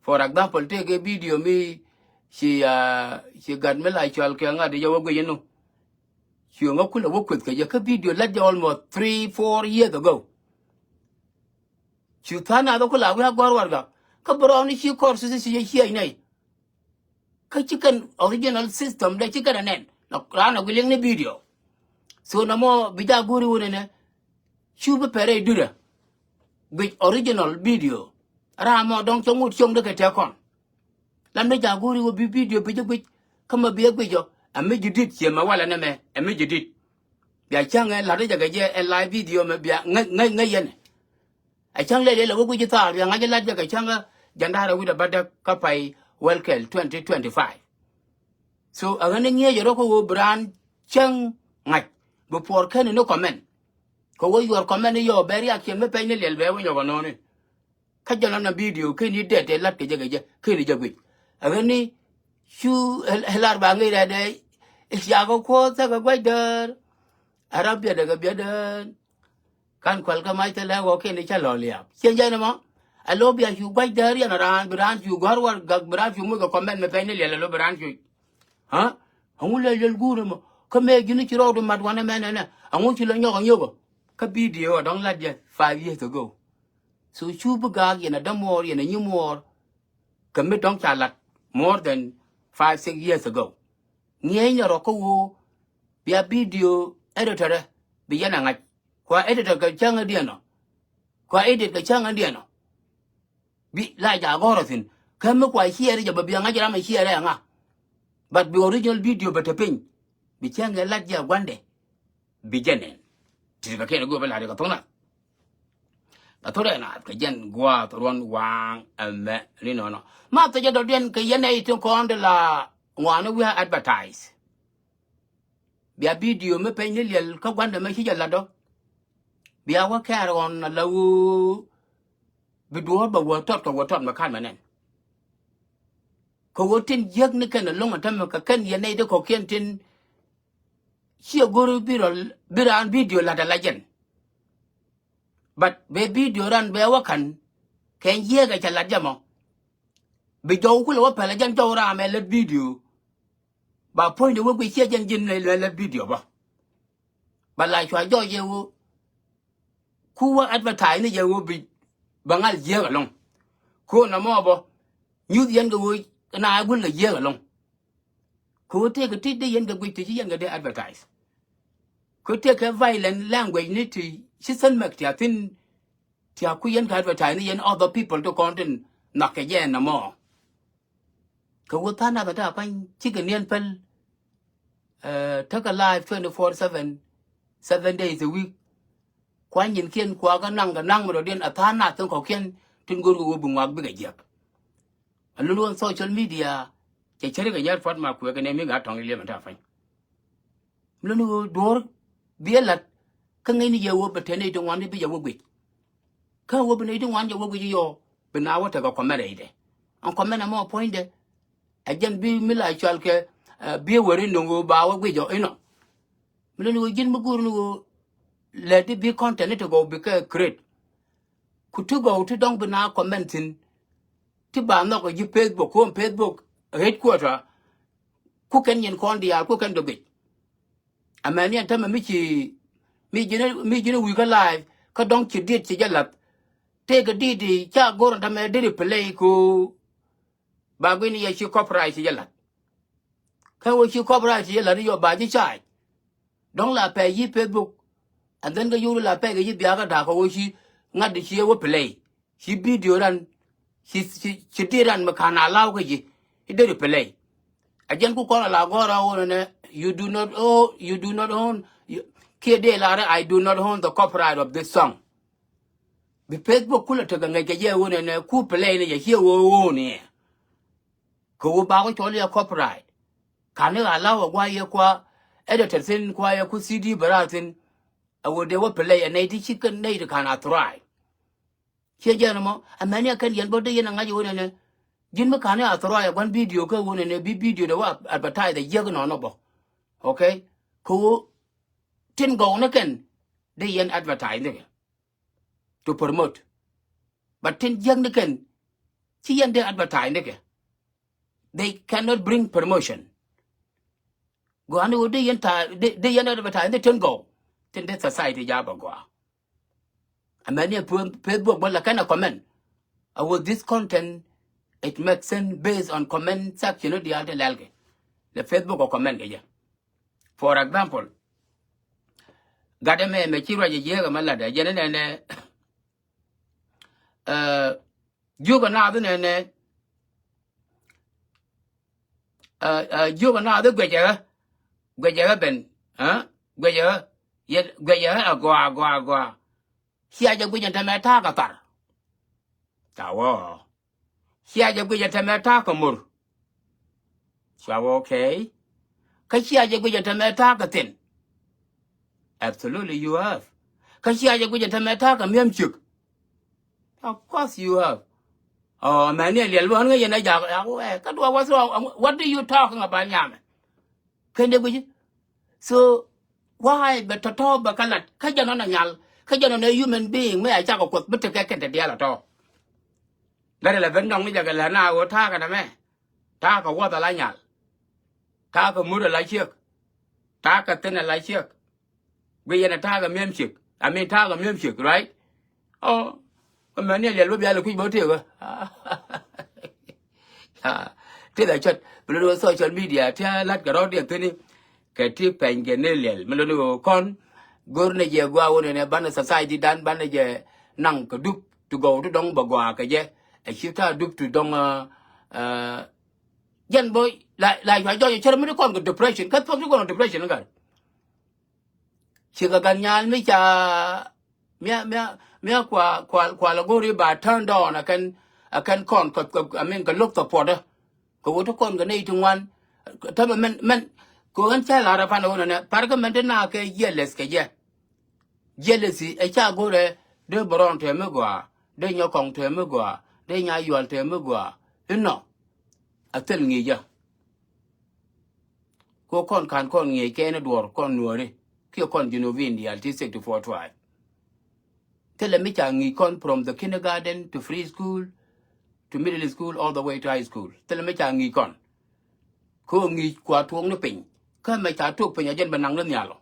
For example, tëëkɛ video mi ci, ah, ci gat mi la cɔal kɛ ŋa̱t jɛ wä guic ɛnu. Ci ŋä kulɛ wä kueth kɛ jɛ kä video la̱t jɛ almost three, four years ago. Cu tha̱a̱ŋ nath ku la wi̱i̱ a gɔ̱r warɛgak kä bi rɔɔni ci courses ci jɛ ciɛc nɛy. Kä ci kɛn original system dɛ ci kɛn a nɛn la raan a gui̱li̱ŋ ni video. So nɔmɔ bi ja̱ go̱o̱ri wun ɛnɛ cu bi pɛrɛ i̱ durɛ guic original video. Ram mɔ dɔ̱ŋ cä ŋut cioŋ dee kɛ tɛk kɔn. Lam ni ja̱ go̱o̱ri wun bi video bi jɛ guic kä mɛ bi ɛ guic ɔ ɛ mi ji̱ di̱t ciɛ mɛ walɛ nɛ mɛ ɛ mi ji̱ di̱t. Bia cäŋ ɛ la̱t jɛ kɛ jɛ ɛ live video mɛ bia ŋäc ŋäc ŋäc yɛn. Ɛ cäŋ lɛl yɛl ɛ wä guic ji̱ thaar bia ŋa̱c ɛ la̱t jɛ kɛ cäŋ ɛ jɛn da̱rɛ wi̱cdɛ bädäk kä pay wäl kɛl twenty twenty-five. So ɛ ɣän i̱ ŋi̱eec ɛ rɔ kä ɣöö bi raan cäŋ ŋa̱c bi puɔr kɛn in i̱ comment. Kɛ ɣöö yuɔr comment i̱ yɔɔ bɛ reaction mi pɛny ni liɛl bɛ wä nyɔk ɛ nɔɔni. Kä jɔl ɔn a video keni dɛt ɛ lat kɛ jɛ kɛ jɛ keni jɛ guic. Ɛ ɣän ni cu ɛ lar ba ŋic rɛɛdɛ. I̱ ciakɛ kuɔth thäkɛ gua̱c däär. Ɛ rap biɛtdɛ kɛ biɛtdän. Kan kual kä mac thilɛ ɣɔw keni cä lɔ liaap. Ciɛ jɛn ɛmɔ. Ɛ lo̱ bia cu gua̱c däär yɛn raan bi raan cu gɔ̱a̱r warɛgak bi raan cu moc kɛ comment mi pɛny ni liɛl ɛ lo̱ bi raan cu. Ha? Ɛŋu lɛ liɛl guur ɛmɔ kä mëë ji̱n ci rɔɔdu mat wanɛ mɛn ɛnɛ ɛŋu ci lɔ nyɔk ɛ nyɔk ɛ. Kä video ɛ dɔ̱ŋ lat jɛ five years ago. So cu bi gaak yɛn a dämuɔɔr yɛn a nyimuɔɔr. Kɛ mi dɔ̱ŋ ca lat more than five, six years ago. Ŋi̱eecnɛ rɔ kä ɣöö bia video editor ɛ bi yɛn a ŋa̱c. Kua editor kɛ cäŋ a diɛn ɔ. Kua edit kɛ cäŋ a diɛn ɔ. Bi la ja̱ gɔ̱rä thi̱n kä mi kua share jɛ bä bia ŋa̱c ram a share ɛ ŋa. But bi original video bä te piny bi cäŋ ɛ lat jɛ a gua̱ndɛ. Bi jɛ nɛn. Ti kɛ kɛn a go̱o̱r bä la̱t kɛ tho̱k nath. Kɛ tho̱k rɛ naath kɛ jɛn gua̱a̱th ruɔ̱n waaŋ ɛmɛ ni nɔnɔ. Ma thecä dɔ̱diɛn kɛ yɛn ɛ i̱ tin kɔn di la ŋuani wi̱i̱ a advertise. Bia video mi peny ni liɛl kä gua̱ndɛ mɛ ci jɛ lat dɔ. Bia wä kɛɛr ɣɔn a la ɣöö bi duɔ̱ɔ̱r bɛ wä tɔt kɛ wä tɔt mɛ ka̱n mɛ nɛn. Kɛ ɣöö tin jiäk ni kɛn a lo̱ŋ a tämɛ kɛ kɛn yɛn nɛy ti kɔ̱kiɛn tin ciɛ go̱r bi rɔ bi raan video la̱t ala jɛn. But bɛ video ran bɛ wä ka̱n kɛn jiɛɛk ɛ cɛ la̱t jɛ mɔ. Bi jɔw kulɛ wä pɛl ɛ jɛn jɔw ram ɛ lät video. Ba puɔ̱nydɛ wä guic ciɛ jɛn ji̱n lät video bä. Ba la cua jɔw jɛ wä ku wä advertise ni jɛ wä bi bä ŋal jiɛɛk ɛlɔ̱ŋ. Ko̱n ɛmɔ bä nyuth yɛn kɛ wä na gul kɛ jiɛɛk ɛlɔ̱ŋ. Kɛ ɣöö tëëkɛ ti dee yɛn kɛ guic ti ci yɛn kɛ dee advertise. Kɛ ɣöö tëëkɛ violent language ni ti ci thän mɛk ti a thin ti a ku yɛn kɛ advertise ni yɛn other people ti kɔn tin nhɔk kɛ jɛ ɛn nɔmɔ. Kɛ ɣöö tha̱a̱ŋ nath a ta̱a̱ pa̱ny cikɛ niɛn päl. Tekɛ live twenty four seven, seven days a week. Kua nyinkiɛn kua kɛ naŋ kɛ naŋ mi dɔ̱diɛn a tha̱a̱ŋ nath tin kɔ̱kiɛn tin go̱o̱r kɛ ɣöö bi ŋuak bikɛ jiäk. A lul ɣän social media cɛ cäri kɛ nyɛr puɔ̱t ma kuɛ kɛ nɛ mi gat tɔ̱ŋ iliɛm ɛn ta̱a̱ pa̱ny. Mi lul ɣöö duɔ̱ɔ̱r bi ɛ la̱t. Kä ŋäcni jɛ wä bɛ te nɛy ti ŋuan ti bi jɛ wä guic. Kä wä bi nɛy ti ŋuan jɛ wä guic yɔ, bi na wä tekɛ kɔmɛn rɛydɛ. Ɛn kɔmɛn ɛmɔ puɔ̱nydɛ. Ɛ jɛn bi mi la cual kɛ, ɛ, bi ɛ weri ni ɣöö ba wä guic ɔ inɔ. Mi luni ɣöö ji̱n mi go̱o̱r ni ɣöö lɛ ti bi content ni ti gɔw bi kɛ create. Ku ti gɔw ti dɔ̱ŋ bi na comment thi̱n. Ti ba nhɔk ɛ ji̱ Facebook, ku ɛn Facebook headquarter. Ku kɛn nyin kɔn diaal, ku kɛn dɔ̱ guic. Amäni ɛn tämɛ mi ci, mi ji̱n, mi ji̱n wi̱i̱ kä live, kä dɔ̱ŋ ci dit ci jɛ la̱th. Tëëkɛ dit ca go̱r ɛn tämɛ deri play ku ba gui̱ni yɛ ci copyright ci jɛ la̱th. Kä wä ci copyright ci jɛ la̱th ni yɔ ba ji̱ charge. Dɔ̱ŋ la pɛy yi̱ Facebook. And then kä yuri la pɛy kɛ yi̱ biakä da̱a̱k kɛ wä ci ŋa̱t di ci ɛ wä play. Ci video ran, ci, ci, ci di ran mi ka̱n a law kä ji̱. I̱ deri play. A jɛn ku kɔn a la gɔr a wun ɛnɛ, you do not own, you do not own, you, kiɛ dee lar, I do not own the copyright of this song. Bi Facebook kulɛ tekɛ ŋäc kɛ jɛ wun ɛnɛ, ku play ni jɛ ciɛ wun ɛnɛ. Kɛ wun bakɔ cɔl yɛ copyright. Ka̱n ni a law a gua yɛ kua editor thi̱n, kua yɛ ku C D bɛ raar thi̱n. A wun dee wä play ɛ nɛy ti ci kɛ nɛy ti ka̱n a thrive. Ciɛ jɛn ɛmɔ, amäni a kɛn yɛn bä dee yɛn a ŋa̱c ɛ wun ɛnɛ. Ji̱n mi ka̱n ni a thrive ɛ gua̱n video kä wun ɛnɛ, bi video dee wä advertise ɛ jiäk nɔnɔ bä. Okay? Kɛ wun tin gɔw ni kɛn dee yɛn advertise ni kɛ. To promote. But tin jiäk ni kɛn ci yɛn dee advertise ni kɛ. They cannot bring promotion. Gɔaa ni wä dee yɛn ta, dee, dee yɛn advertise ni tin gɔw. Tin dee society jabɛ gɔaa. Amäni ɛ Facebook bä la kɛn a comment. A wä this content, it makes sense based on comment section ni diaal ti lɛl kɛ. Lɛ Facebook a comment kɛ jɛ. For example, gat ɛmɛ mɛ ci ruac ɛ jiäk ɛmɛ lat ɛ jɛn ɛnɛ nɛ, ɛ, jiök ɛ naath ɛnɛ nɛ, ɛ, ɛ, jiök ɛ naath ɛ guɛcɛ ɣä, guɛcɛ ɣä ben, ɛ, guɛcɛ ɣä, yɛ, guɛcɛ ɣä agɔaa, agɔaa, agɔaa. Cia jɛ guic ɛn tämɛ ta̱a̱ kɛ thar. Ca wä. Cia jɛ guic ɛn tämɛ ta̱a̱ kɛ mor. Ca wä, okay. Kä cia jɛ guic ɛn tämɛ ta̱a̱ kɛ thin. Absolutely you have. Kä cia jɛ guic ɛn tämɛ ta̱a̱ kɛ mi̱em ciek. Of course you have. Ɔ, amäni ɛ liɛl bä ɣän ŋäc yɛn ɛ jak, ɛ, kä duɔ, what's wrong? What do you talking about nyamɛ? Kɛn dee guici. So why bɛ tɔ̱tɔ̱ bɛ kä lat kä jɛn ɣän a nyal, kä jɛn ɣän a human being mi a cakɔ Kuɔth mi tekɛ kɛn te diaal a tɔ̱. Gat ilɛ ben dɔ̱ŋ ni jɛ kɛ lät na ɣöö ta̱a̱ kɛ nɛmɛ. Ta̱a̱ kɛ wuɔth a la nyal. Ta̱a̱ kɛ mur a la ciek. Ta̱a̱ kɛ thin a la ciek. Guic yɛn a ta̱a̱ kɛ mi̱em ciek. I mean ta̱a̱ kɛ mi̱em ciek, right? Ɔ, amäni a liɛl bä bia lɛ kui̱c bä tëëkä. Tëëth a cät mi luni wä social media ti a la̱t kɛ rɔ̱diɛn thi̱n i̱ kɛ ti pɛny kɛ ni liɛl mi luni wä kɔn. Go̱r ni jɛ gua wä nɛnɛ banɛ society dan banɛ jɛ naŋ kɛ dup ti gɔw ti dɔ̱ŋ bɛ gɔaa kɛ jɛ. Ɛ ci ta̱a̱ dup ti dɔ̱ŋ, ɛ, ɛ, jɛn bä la, la yua jɔc cär mi ti kɔn kɛ depression kä thuɔ̱k ti kɔn kɛ depression gat. Cikɛ gat nyal mi ca, mia, mia, mia kua, kua, kua la go̱ri ba turn down a kɛn, a kɛn kɔn kɛ, kɛ, I mean kɛ lo̱k thɔpuɔtdä. Kɛ wä ti kɔn kɛ nɛy ti ŋuan. Tämɛ mɛn, mɛn kɛ ɣän cä lar a pan a wä nɛnɛ par kä mɛn ti na kɛ jealous kɛ jɛ. Jealousy ɛ ca go̱rɛ dee bärɔn te mi gɔaa, dee nyɔkɔŋ te mi gɔaa, dee nya yual te mi gɔaa. Inɔ a thil ŋi̱i̱cä. Ko kɔn kan kɔn ŋi̱eec kɛn duɔr kɔn nuɔri kiɛ kɔn Junubin diaal ti sixty-four tribe. Thilɛ mi ca ŋi̱i̱c kɔn from the kindergarten to preschool to middle school all the way to high school. Thilɛ mi ca ŋi̱i̱c kɔn. Ko ŋi̱i̱c kua tuɔɔk ni piny. Kä mɛ ca tuɔɔk piny a jɛn bɛ naŋ ni nhial ɔ.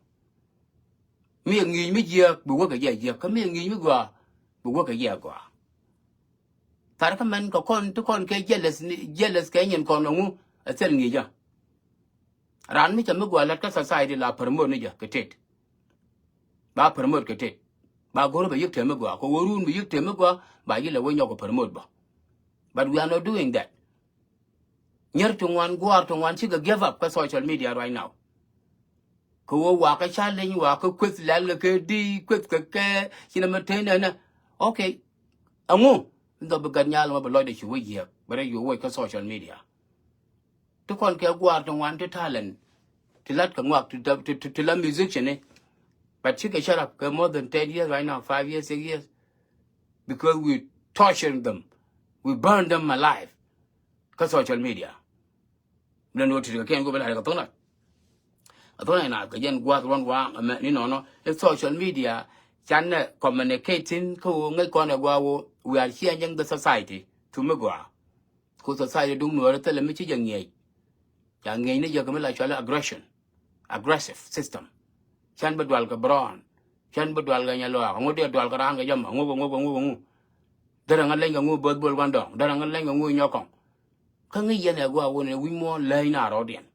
Mi ɛ ŋi̱i̱c mi jiääk bi wäkɛ jɛ jiääk kä mi ɛ ŋi̱i̱c mi gɔaa bi wäkɛ jɛ gɔaa. Thar kä mɛn kɛ kɔn ti kɔn kɛ jealous ni, jealous kɛ nyin kɔn ɛŋu ɛ thil ŋi̱i̱cä. Raan mi cɛ mi gɔaa lät kä society la promote ni jɛ kɛ tet. Ba promote kɛ tet. Ba go̱r bɛ yik te mi gɔaa kɛ wä run bi yik te mi gɔaa ba yilɛ wä nyɔk kɛ promote bä. But we are not doing that. Nyɛr ti ŋuan gua̱a̱r ti ŋuan cikɛ give up kä social media right now. Kɛ wä wakä challenge wakä kueth lɛl kɛ kɛ di kueth kɛ kɛ cinɛ mɛ tey nɛnɛ. Okay. Ɛŋu in dhɔ bi gat nyal mɛ bi lɔcdɛ ci wä yiɛk bɛ rɛ yuɔ wec kä social media. Ti kɔn kɛ gua̱a̱r ti ŋuan ti talent ti lat kɛ ŋuak ti, ti, ti, ti la musician ni. But cikɛ shut up kɛ more than ten years right now, five years, six years, because we torturing them, we burn them alive. Kä social media lɛn wä ti kɛ kɛn go̱o̱p in la kɛ thok nath. Kɛ thok nath kɛ jɛn gua̱a̱th ruɔ̱n waaŋ ɛmɛ ni nɔnɔ i̱ social media. Canɛ communicating kä ɣöö ŋäc kɔn ɛ gua̱a̱ ɣöö we are changing the society to mi gɔaa. Ku society duŋ nuɔɔri thilɛ mi ci jɛ ŋiɛc. Ca ŋiɛc ni jɛ kɛ mi la cuali aggression, aggressive system. Can bi dual kɛ brown, can bi dual kɛ nyɛ luaak, ŋu diɛ dual kɛ raan kɛ jɛ mɔ, ŋu kɛ ŋu kɛ ŋu kɛ ŋu. Derɛ ŋa leny kɛ ŋu both bol guan dɔŋ, derɛ ŋa leny kɛ ŋu nyɔk kɔŋ. Kä ŋi̱i̱c yɛn ɛ gua̱a̱ wun ɛ wi̱c muɔ̱ɔ̱n läny na rɔɔdiɛn.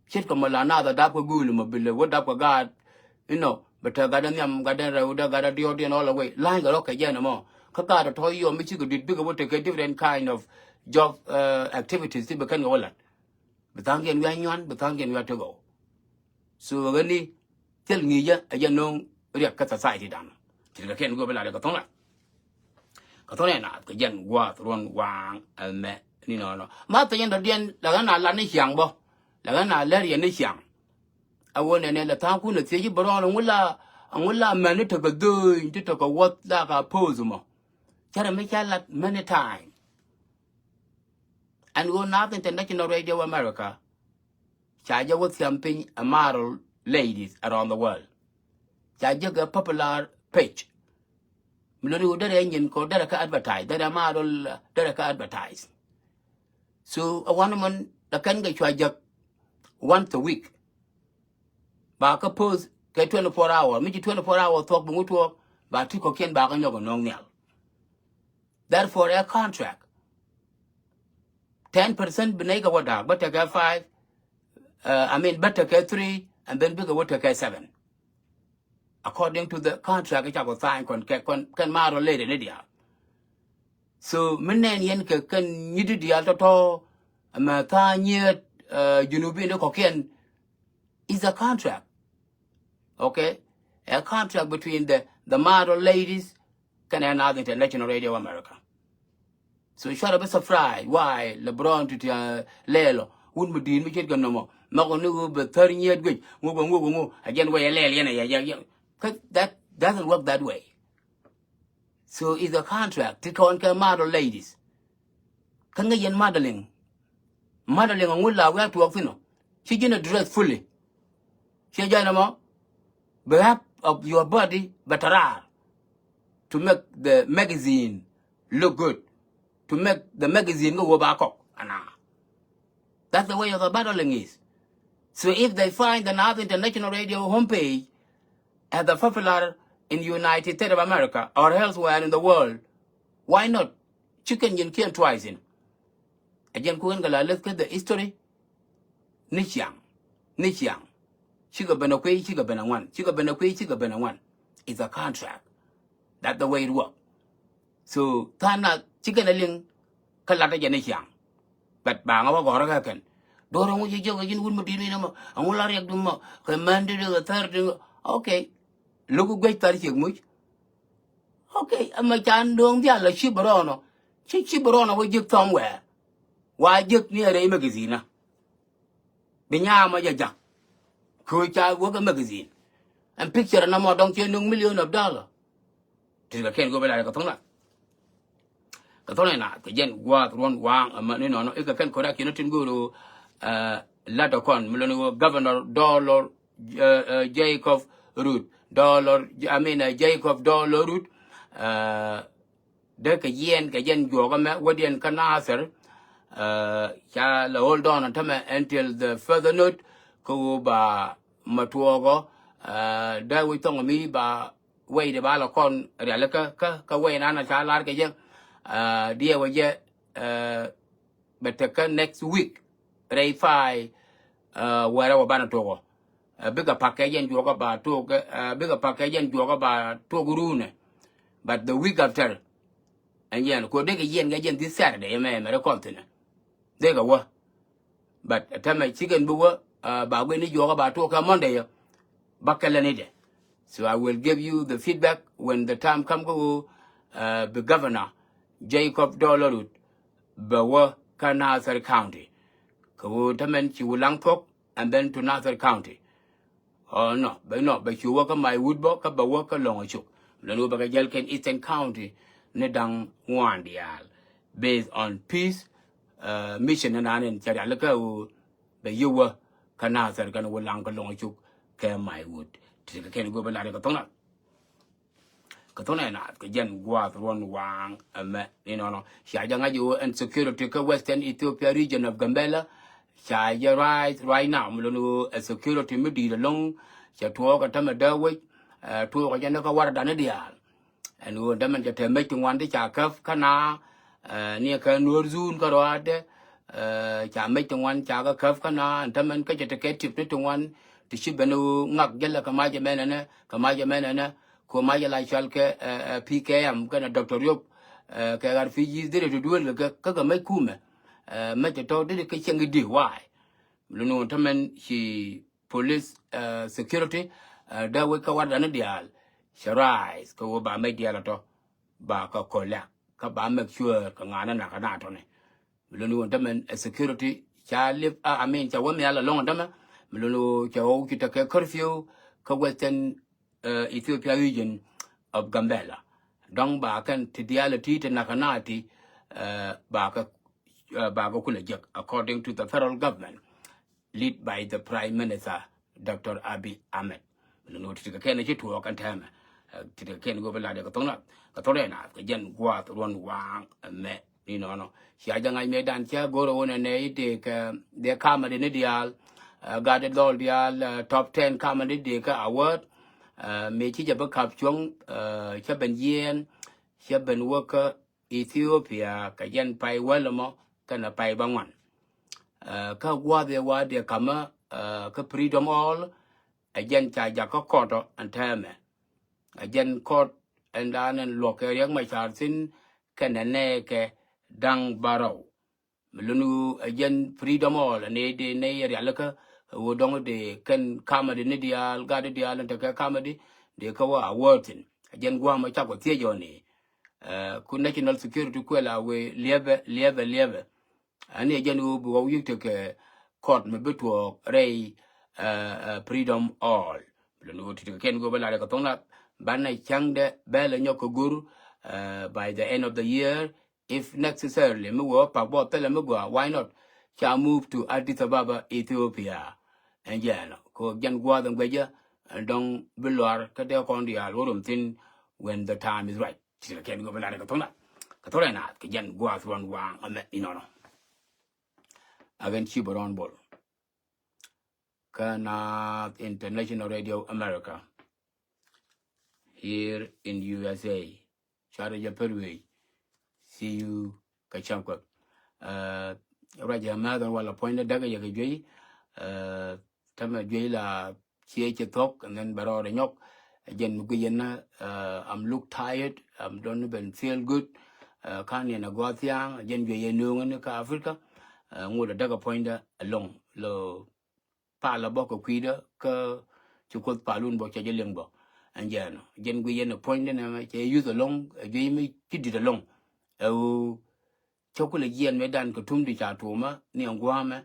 Ce̱tkɛ mɔ la naath a dap kɛ guul mɔ bi lɛ wä dap kɛ gaat. Inɔ bɛ te gat a nhiam, gat a rɛw, dee gat a diɔɔdiɛn all the way. La̱ny kɛ rɔ̱ kɛ jɛn ɛmɔ. Kä gaat a tɔ̱ yɔm mi cikɛ dit bikɛ wä tekɛ different kind of job, uh, activities ti bi kɛn kɛ wä lat. Bi tha̱a̱ŋkiɛn wi̱i̱ a nyuan, bi tha̱a̱ŋkiɛn wi̱i̱ a tek ɣɔw. So ɣän ni thil ŋi̱i̱cä ɛ jɛ no̱o̱ŋ riɛk kä society dan. Ce̱tkɛ kɛn guɔ bi lat kɛ thɔ̱ŋ lat. Kɛ thɔn ɛ naath kɛ jɛn gua̱a̱th ruɔ̱n waaŋ ɛmɛ ni nɔnɔ. Ma thɛny ɛn dɔ̱diɛn la ɣän a lat ni ciaŋ bä. La ɣän a lɛr yɛn ni ciaŋ. A wä nɛnɛ la tha̱a̱ŋ kun a thiec i̱ bärɔɔn ɛŋu la, ɛŋu la mɛn ni tekɛ dhööny ti tekɛ wuɔth la ka poth mɔ. Cärɛ mi ca lat many time. Ɛn ɣöö Naath International Radio America ca jɛ wä thiam piny ɛ model ladies around the world. Ca jɛ kɛ popular page. Mi lori wä derɛ nyin kɔ derɛ kä advertise, derɛ model, derɛ kä advertise. So a wan mɔn la kɛn kɛ cua jɛ once a week. Ba kä post kɛ twenty four hour, mi ci twenty four hour thuɔk bi ŋut tuɔɔk ba ti kɔkiɛn ba kä nyɔk a no̱o̱ŋ nhial. Therefore a contract, ten percent bi nɛy kɛ wä da̱a̱k, bä tekɛ five, uh, I mean bä tekɛ three, and then bikɛ wä tekɛ seven. According to the contract ca kɔ sign kɔn kɛ kɔn kɛn marɔ lady ni diaal. So mi nɛn yɛn kɛ kɛn nyiti diaal tɔtɔ, ɛmɛ tha̱a̱ŋ nyiet, uh, Junubin di kɔkiɛn is a contract. Okay? A contract between the, the model ladies kɛnɛ Naath International Radio America. So cuarɛ bi surprise why LeBron ti ti lɛɛlɔ wun mi di̱i̱t mi ce̱tkɛ nɔmɔ. Makɔ ni ɣöö bɛ thär nyiet guic ŋuk ɛ ŋuk ɛ ŋuk a jɛn wec ɛ lɛɛl yɛn ɛ yɛ yɛ yɛ. That doesn't work that way. So it's a contract ti kɔn kɛ model ladies. Kä ŋäc yɛn modeling. Modeling a ŋu la wiak tuɔɔk thi̱n ɔ ci ji̱n a dress fully. Ciɛ jɛn ɛmɔ bi half of your body bɛ tɛ raar to make the magazine look good, to make the magazine kä wä ba kɔk. Ana. That's the way of the modeling is. So if they find the Naath International Radio homepage as the popular in United States of America or elsewhere in the world, why not? Ci kɛn ji̱n kiɛn twice in. A jɛn ku ɣän kɛ la läth kä the history. Ni ciaŋ, ni ciaŋ. Cikɛ ben a kuey, cikɛ ben a ŋuan, cikɛ ben a kuey, cikɛ ben a ŋuan. It's a contract. That's the way it work. So tha̱a̱ŋ na cikɛ na liŋ kä lat a jɛ ni ciaŋ. But ba ŋa wä gɔ̱rä kɛ kɛn. Do̱r ɛŋu ci jiök a ji̱n wut mi di̱t ni nɔmɔ, ɛŋu la riɛk dum mɔ kɛ män di di kɛ thär di. Okay. Lo̱k guec thar ciek muc. Okay, ɛmɛ can do̱o̱ŋ dhial la ci bärɔɔnɔ. Ci ci bärɔɔnɔ wä ji̱k thɔm wɛɛr. Wa ji̱k ni ɛ rɛy magazine. Bi nyaamɔ jɛ ja̱k. Köö ca wäk ɛ magazine. Ɛn picture nɔmɔ dɔ̱ŋ ciɛ nuŋ million of dollar. Ti kɛ kɛn go̱o̱p ɛ la kɛ thɔŋ na. Kɛ thɔn ina kɛ jɛn gua̱a̱th ruɔ̱n waaŋ ɛmɛ ni nɔnɔ ikɛ kɛn correct yɛn tin go̱o̱r ɣöö lat ɛ kɔn mi lɔni ɣöö Governor Dollar, Jacob Ruth Dollar, I mean Jacob Dollar Ruth. Dee kɛ jiɛn kɛ jɛn juɔk ɛmɛ wädiɛn kä Nasir. Ca lɛ hold on tämɛ until the further note. Kä ɣöö ba mɛ tuɔɔkɔ dee wi̱c thɔŋ mi ba wɛy di ba la kɔn rialikä kä kä wɛy nan a ca lar kɛ jɛ. Diɛ wä jɛ bɛ tekä next week rɛy pay. Wɛrɛ wä banɛ tuɔkɔ bikɛ pakɛ jɛn juɔkä ba tuɔk bikɛ pakɛ jɛn juɔkä ba tuɔk runɛ. But the week after ɛn jɛn ko dee kɛ jiɛn kɛ jɛn this Saturday mɛ mɛ rɛ kɔn thinɛ dee kɛ wä. But tämɛ cikɛn bi wä ba guic ni juɔkä ba tuɔk kɛ Monday yɛ. Ba kɛ lɛ ni dɛ. So I will give you the feedback when the time come kä ɣöö bi Governor Jacob Dollar Ruth bɛ wä kä Nasir County. Kɛ ɣöö tämɛn ci wä laŋ thuɔ̱k and then to Nasir County. Ɔ nɔ bɛ nɔ bɛ cu wä kä Maiwut bä kä bɛ wä kä Lɔŋ Acuk. Lon wä bɛ kɛ jäl kɛn Eastern County ni da̱ŋ ŋuan diaal. Based on peace mission ni naan in cɛ rialikä ɣöö bɛ yɛ wä kä Nathɛr kɛn wä laŋ kä Lɔŋ Acuk kɛ Maiwut. Ti kɛ kɛn go̱o̱p in lat kɛ thok nath. Kɛ thok nɛ naath kɛ jɛn gua̱a̱th ruɔ̱n waaŋ ɛmɛ ni nɔnɔ. Ca jɛ ŋa̱c ɣöö ɛn security kä Western Ethiopia region of Gambela. Ca jɛ right, right now mi lon ɣöö ɛ security mi di̱i̱t ɛlɔ̱ŋ. Cɛ tuɔɔk ɛ tämɛ dee wec, tuɔɔk ɛ jɛ ni kä warɛdan ni diaal. Ɛn ɣöö dämɛn cɛ te mec ti ŋuan ti ca käp kä na ni kɛ nuɔ̱ɔ̱r zun kä rɔaadɛ. Ca mec ti ŋuan ca kɛ käp kä na ɛn tämɛn kä cɛ te kɛ tip ni ti ŋuan ti ci ben ɣöö ŋak jälɛ kɛ mac ɛmɛn ɛnɛ kɛ mac ɛmɛn ɛnɛ. Kɛ mac ɛ la cɔal kɛ P K M kɛnɛ Doctor Riop kɛ R P G dhiri ti duel kɛ kɛ kɛ mec kumɛ. Mec ti tɔ̱ dhiri kɛ cieŋ i̱di waay. Lun ɣöö tämɛn ci police security dee wec kä warɛdan ni diaal. Cɛ rise kɛ ɣöö ba mec diaal ɛ tɔ̱ ba kɛ kɔlɛ kä ba make sure kɛ ŋa̱a̱n ni nak kɛ na tɔ̱ni. Mi lon wun tämɛ ɛ security ca live a, I mean, ca wä mial ɛlɔ̱ŋ tämɛ. Mi lon wun ca wä ci tekɛ curfew kä Western Ethiopia region of Gambela. Dɔ̱ŋ ba kɛn ti diaal ti ti nak kɛ na ti ba kɛ ba kɛ kulɛ jek according to the federal government lead by the Prime Minister Doctor Abiy Ahmed. Lon wä ti ti kɛ kɛn ci tuɔɔk kɛn tɛmɛ ti ti kɛ kɛn go̱o̱p in lat kɛ thok nath kɛ thok rɛy naath kɛ jɛn gua̱a̱th ruɔ̱n waaŋ ɛmɛ ni nɔnɔ. Cia jɛ ŋa̱c mëëdan cä go̱o̱r ɛ wun ɛnɛ i̱ dee kɛ dee kamɛdi ni diaal gat i̱ dhɔl diaal top ten kamɛdi dee kɛ award. Mëë ci jɛ bi kap cuɔ̱ŋ cä ben jiɛɛn cä ben wä kä Ethiopia kɛ jɛn pay wäl ɛmɔ kɛnɛ pay bäŋuan. Kä gua̱a̱th ëë wa dee ka̱mä kä Freedom Hall ɛ jɛn ca jakä kɔtɔ ɛn tɛmɛ. Ɛ jɛn kɔt ɛn da̱a̱n ɛn luɔ̱k kɛ Riɛk Macar thi̱n kɛnɛ nɛɛkɛ da̱ŋ bärɔw. Mi lun ɣöö ɛ jɛn Freedom Hall ɛ nɛy dee nɛy ɛ rialikä ɛ ɣöö dɔ̱ŋ dee kɛn kamɛdi ni diaal gat di diaal ɛn tekɛ kamɛdi dee kä wä award thi̱n. Ɛ jɛn gua̱a̱mä cakɔ thiec ɔni. Ku national security kuɛl a wee liɛpɛ liɛpɛ liɛpɛ. Ani ɛ jɛn ɣöö bi ɣɔw yi̱k tekɛ kɔt mi bi tuɔɔk rɛy Freedom Hall. Lon ɣöö ti tekɛ kɛn ɣöö bä lat kɛ thok nath banɛ cäŋdɛ bɛl ɛ nyɔk kɛ go̱r by the end of the year. If necessarily mi wee pak bɔ thilɛ mi gɔaa, why not? Ca move to Addis Ababa, Ethiopia. Ɛn jɛɛnɔ kɛ jɛn gua̱a̱th ɛn guecä ɛn dɔ̱ŋ bi luar kä dee kɔn diaal wä rom thi̱n when the time is right. Ti kɛ kɛn go̱o̱p in lat kɛ thok nath kɛ thok rɛy naath kɛ jɛn gua̱a̱th ruɔ̱n waaŋ ɛmɛ inɔnɔ. Again ci bä rɔn bol kä Naath International Radio America here in U S A. Cuarɛ jɛ pär wee. See you kä cäŋ kuäk. Ruac jɛ määth ɛn wala puɔ̱nydä däk jɛ kɛ juey. Tämɛ juey la ciɛ cɛ thok and then bɛ rɔɔdɛ nyɔk. Jɛn mi guic yɛn na I'm look tired, I'm don't even feel good. Kan yɛn a gɔaa thia̱a̱ŋ jɛn juey yɛn nööŋä ni kä Africa. Ŋot a däk a puɔ̱nydä ɛlɔ̱ŋ lo palä bä kɛ kui̱dä kä ci Kuoth palun bä cɛ jɛ liŋ bä. Ɛn jɛn ɔ jɛn guic yɛn ɛ puɔ̱nydä nɛmɛ cɛ yuth ɛlɔ̱ŋ ɛ juey mi ci di̱t ɛlɔ̱ŋ. Ɛ ɣöö cä kulɛ jiɛɛn mëëdan kɛ tum ti ca tuɔmä ni ɛn gua̱a̱mɛ.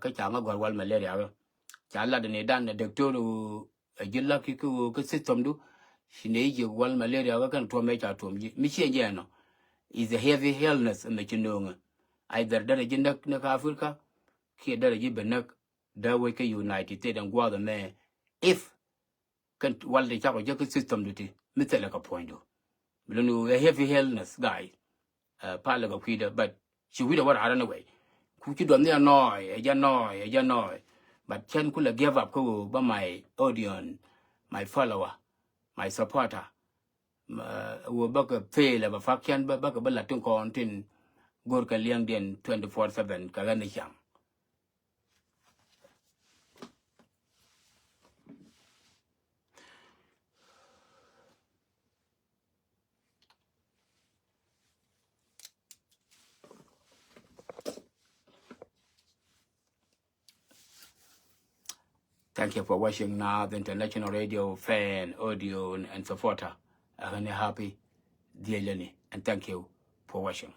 Kä ca ŋä gɔ̱a̱r wal malaria kä ca lat ɛ nëëdan ɛ däktor ɛ ɣöö ɛ ji̱ la̱k ki kä ɣöö kä system du ci nɛ ji̱ jiɛk wal malaria kä kɛn tuɔm mëë ca tuɔm ji̱ mi ciɛ jɛ ɛnɔ. Is a heavy illness ɛmɛ ci nööŋɛ. Either derɛ ji̱ näk ni kä Africa kiɛ derɛ ji̱ ben näk. Dee wec kä United States ɛn gua̱a̱th ɛmɛ if kɛn wal ti cakɔ jɛ kä system du ti mi thilɛ kɛ puɔ̱nydu. Mi luni ɛ heavy illness guy. Palɛ kɛ kui̱dɛ but ci wi̱dɛ wä raar anyway. Ku ci duɔth ni anɔɔy ɛ jɛ nɔɔy ɛ jɛ nɔɔy. But cɛn kulɛ give up kä ɣöö bä my audience, my follower, my supporter. Ɣöö bä kɛ fail ɛ bä fak cɛn bä bä kɛ bä la̱t tin kɔn tin go̱r kɛ liɛŋdiɛn twenty four seven kɛ ɣän ni cam. Thank you for watching Naath International Radio fan, audio and supporter. Ɛ ɣän ni happy dhiecläni and thank you for watching.